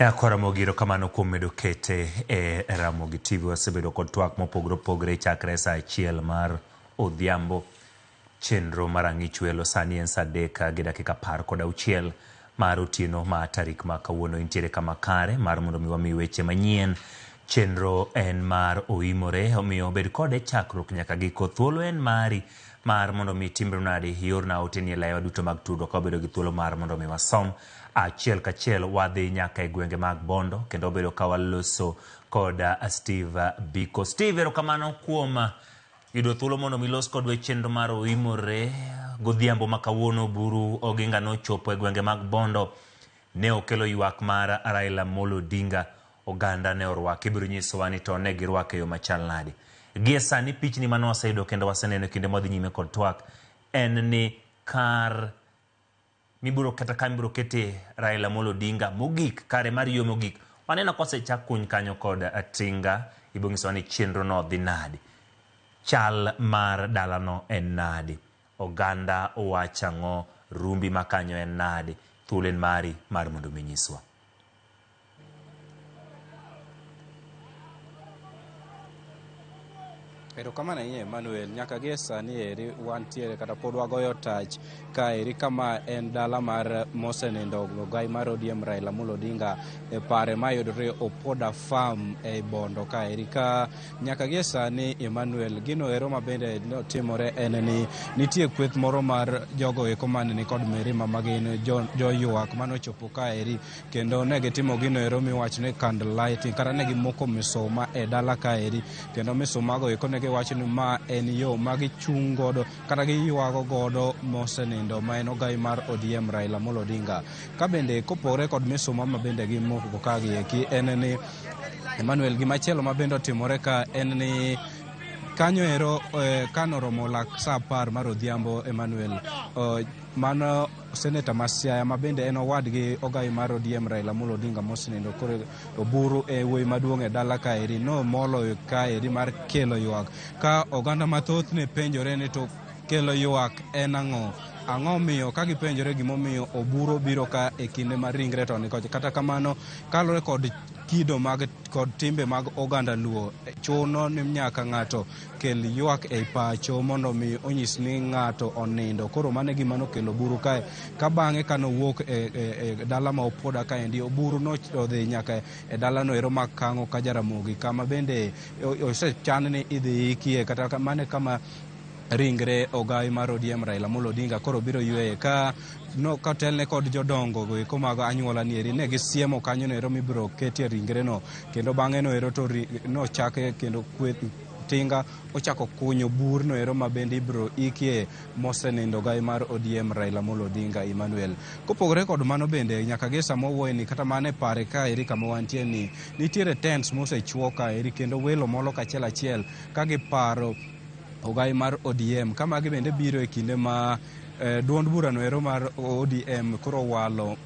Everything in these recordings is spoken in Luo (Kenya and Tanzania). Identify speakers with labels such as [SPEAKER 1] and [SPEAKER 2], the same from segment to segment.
[SPEAKER 1] Akora Ramogi erokamano kuom medo kete e Ramogi TV. Wasebedo kod twak mopogore opogore chakre saa achiel mar odhiambo. Chenro mar ang'ich welo sani en saa adek gi dakika 16 mar otieno ma tarik ma kawuono. Intiere kama kare mar mondo mi wami weche manyien. Chenro en mar oimore, omiyo bed kode chakruok nyaka giko. Thuolo en mari mar mondo mi itimri nadi, iorna ote ni e layiwa duto mag tudruok ka wabedo gi thuolo mar mondo mi wasom achiel kachiel. Wadhi nyaka e gwenge mag Bondo kendo wabedo ka waloso kod Steve Biko. Steve, erokamano kuom yudo thuolo mondo mi los kodwa e chenro mar oimore godhiambo ma kawuono. Oburu Oginga nochopo e gwenge mag Bondo, ne okelo ywak mar Raila Amolo Odinga. Oganda ne orwake. Ibiro nyisowa ni to ne girwake e yo machal nade. Gie sani pichni mane waseyudo kendo waseneno e kinde mwadhi nyime kod twak en ni kar mibiro kata ka mibiro kete Raila Amolo Odinga mogik, kare mar yo mogik, waneno kosechak kuny kanyo kod tinga. Ibiro nyisowa ni chenro no dhi nade, chal mar dalano en nade, oganda wacho ang'o, rumbi ma kanyo en nade. Thuolo en mari mar mondo mi nyiswa.
[SPEAKER 2] Erokamano ahinya Emmanuel. Nyaka gie sani eri wantiere kata pod wagoyo tach ka eri kama en dala mar mosenindo ogai mar ODM Raila Amolo Odinga e pare mayudore Opoda Farm e Bondo ka eri ka nyaka gie sani Emmanuel gino ero mabende notimore en ni nitie kweth moro mar jogo eko mane ni kod mirima magin joywak manochopo ka eri kendo ne gitimo gino ero miwacho ni candle lighting kata ne gimoko misuma e dala kaeri kendo misumago eko ne giwacho ni ma en yo ma gichung' godo kata giywago godo mosenindo ma en ogai mar ODM Raila Amolo Odinga. Ka bende kopogore kod misuma ma bende gimoko ka gi eki en ni Emmanuel gimachielo ma bende otimore ka en ni kanyo ero kanoromo lak saa 10 mar odhiambo Emmanuel mano seneta ma Siaya ma bende en owadgi ogai mar ODM Raila Amolo Odinga mosenindo koro Oburu e wuoyi maduong' e dala kaeri nomolo kaeri mar kelo ywak ka oganda mathoth ne penjore ni to kelo ywak en ang'o? Ang'o miyo ka gipenjore gimomiyo Oburu biro ka e kinde ma ringre to nikocha. Kata kamano kaluwore kod kido mag kod timbe mag oganda Luo chuno ni nyaka ng'ato kel ywak e pacho mondo mi onyis ni ng'ato onindo. Koro mano e gima nokelo Oburu kae. Ka bang'e kanowuok e dala ma Opoda kaendi, Oburu nodhi nyaka e dalano ero ma Kang'o ka Jaramogi kama bende osechan ni idhi ikie kata mano e kama ringre ogai mar ODM Raila Amolo Odinga koro biro yweye ka no kotelne kod jodongo go eko mag anyuola nieri ne gisiemo kanyo no ero mibiro ketie ringre no kendo bang'e no ero to nochake kendo kweth tinga ochako kunyo burno ero ma bende ibiro ikie mosenindo ogai mar ODM Raila Amolo Odinga Emmanuel. Kopogore kod mano bende nyaka gi sama wawuoye ni kata mana e pare ka eri kama wantie ni nitiere tents mosechuo ka eri kendo welo molo kachiel achiel ka giparo ogai mar ODM ka magi bende biro e kinde ma duond burano ero mar ODM koro walo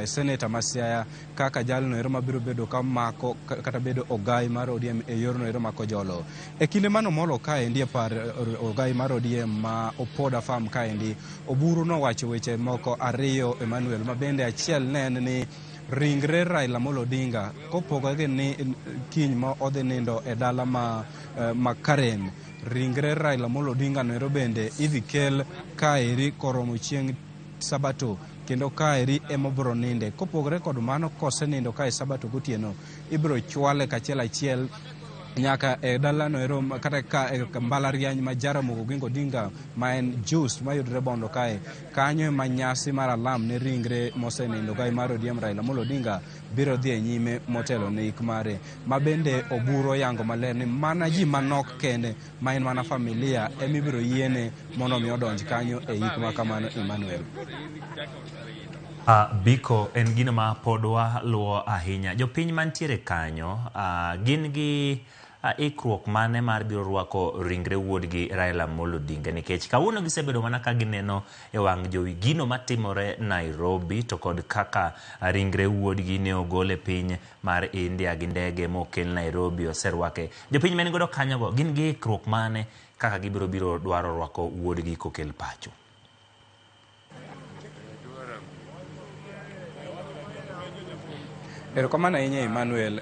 [SPEAKER 2] seneta ma Siaya kaka jalno ero mabiro bedo ka mako kata bedo ogai mar ODM e yorno ero ma Kojolo. E kinde mano molo kaendi e par ogai mar ODM ma Opoda Farm kaendi, Oburu nowacho weche moko ariyo Emmanuel ma bende achiel ne en ni ringre Raila Amolo Odinga kopogore gi ni kiny ma odhi nindo e dala ma Karen, ringre Raila Amolo Odinga noero bende idhi kel kaeri koromo chieng' Sabato kendo kaeri ema obiro ninde. Kopogore kod mano kosenindo kae Sabato gotieno ibiro chwale kachiel achiel nyaka e dalano ero kata ka e mbalariany ma Jaramogi Oginga Odinga ma en JUST mayudore Bondo kae. Kanyo ema nyasi mar alam ne ringre mosenindo ogai mar ODM Raila Amolo Odinga biro dhi e nyime motelo ne ik mare. Ma bende Oburu oyango maler ni mana ji manok kende ma en mana familia ema ibiro yiene mondo mi odonj kanyo e ik ma kamano Emmanuel.
[SPEAKER 1] Biko en gino ma pod waluwo ahinya. Jopiny mantiere kanyo gin gi ikruok mane mar biro rwako ringre wuodgi Raila Amolo Odinga nikech kawuono gisebedo mana ka gineno e wang' jowi gino matimore Nairobi to kod kaka ringre wuodgi ne ogol e piny mar India gi ndege mokel Nairobi oserwake. Jopiny mane godo kanyogo gin gi ikruok mane kaka gibiro biro dwaro rwako wuodgi kokel pacho?
[SPEAKER 2] Erokamano ahinya Emmanuel.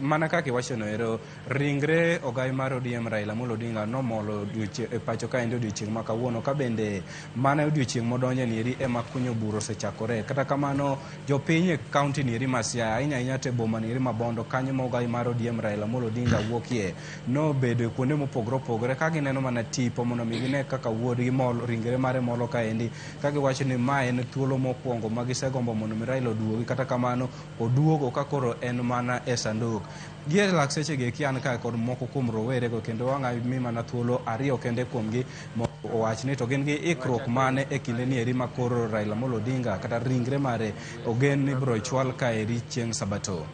[SPEAKER 2] Mana kaka iwachono ero, ringre ogai mar ODM Raila Amolo Odinga nomolo e pacho kaendi odiochieng' ma kawuono, ka bende mana odiochieng' modonje nieri ema kunyo bur osechakore. Kata kamano, jopiny e kaunti nieri ma Siaya, ahinya ahinya to e boma nieri ma Bondo, kanyo ma ogai mar ODM Raila Amolo Odinga wuokie, nobedo e kuonde mopogore opogore ka gineno mana tipo mondo mi gine kaka wuodgi mol, ringre mare molo kaendi, ka giwacho ni ma en thuolo mokwongo ma gisegombo mondo mi Raila oduogi. Kata kamano, oduogo ka koro en mana e sanduk. Gie lak sechegi eki an kae kod moko kuom rowerego, kendo wang' mi mana thuolo ariyo kende kuomgi mondo owach ni to gin gi ikruok mane e kinde ni eri ma koro Raila Amolo Odinga kata ringre mare ogen ni biro chwal kaeri chieng' Sabato.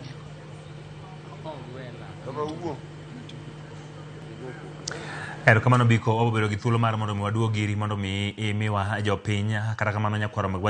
[SPEAKER 1] Erokamano Biko, wabobedo gi thuolo mar mondo mi waduog iri mondo mi imiwa jopiny, kata kamano nyakwaro